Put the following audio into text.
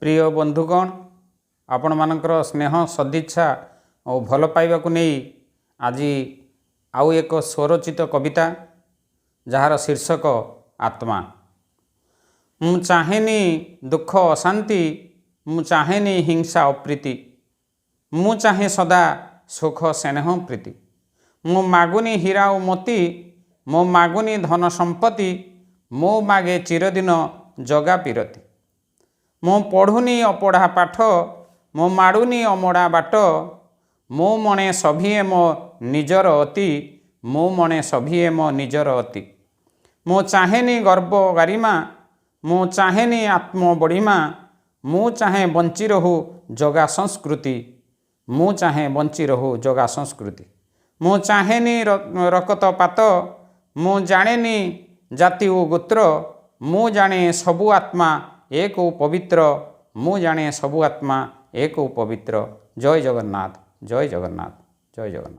ପ୍ରିୟ ବନ୍ଧୁଗଣ, ଆପଣମାନଙ୍କର ସ୍ନେହ, ସଦିଚ୍ଛା ଓ ଭଲ ପାଇବାକୁ ନେଇ ଆଜି ଆଉ ଏକ ସ୍ୱରଚିତ କବିତା, ଯାହାର ଶୀର୍ଷକ ଆତ୍ମା। ମୁଁ ଚାହେଁନି ଦୁଃଖ ଅଶାନ୍ତି, ମୁଁ ଚାହେଁନି ହିଂସା ଅପ୍ରୀତି, ମୁଁ ଚାହେଁ ସଦା ସୁଖ, ସ୍ନେହ, ପ୍ରୀତି। ମୁଁ ମାଗୁନି ହୀରା ଓ ମୋତି, ମୁଁ ମାଗୁନି ଧନ ସମ୍ପତ୍ତି, ମୁଁ ମାଗେ ଚିରଦିନ ଜଗା ପୀରତି। ମୁଁ ପଢ଼ୁନି ଅପଢ଼ା ପାଠ, ମୁଁ ମାଡ଼ୁନି ଅମଡ଼ା ବାଟ, ମୁଁ ମଣେ ସଭିଏଁ ମୋ ନିଜର ଅତି, ମୁଁ ମଣେ ସଭିଏଁ ମୋ ନିଜର ଅତି। ମୁଁ ଚାହେଁନି ଗର୍ବ ଗାରିମା, ମୁଁ ଚାହେଁନି ଆତ୍ମ ବଡ଼ିମା, ମୁଁ ଚାହେଁ ବଞ୍ଚି ରହୁ ଜଗା ସଂସ୍କୃତି, ମୁଁ ଚାହେଁ ବଞ୍ଚି ରହୁ ଜଗା ସଂସ୍କୃତି। ମୁଁ ଚାହେଁନି ରକତପାତ, ମୁଁ ଜାଣେନି ଜାତି ଓ ଗୋତ୍ର, ମୁଁ ଜାଣେ ସବୁ ଆତ୍ମା ଏକ ଓ ପବିତ୍ର, ମୁଁ ଜାଣେ ସବୁ ଆତ୍ମା ଏକ ଓ ପବିତ୍ର। ଜୟ ଜଗନ୍ନାଥ, ଜୟ ଜଗନ୍ନାଥ, ଜୟ ଜଗନ୍ନାଥ।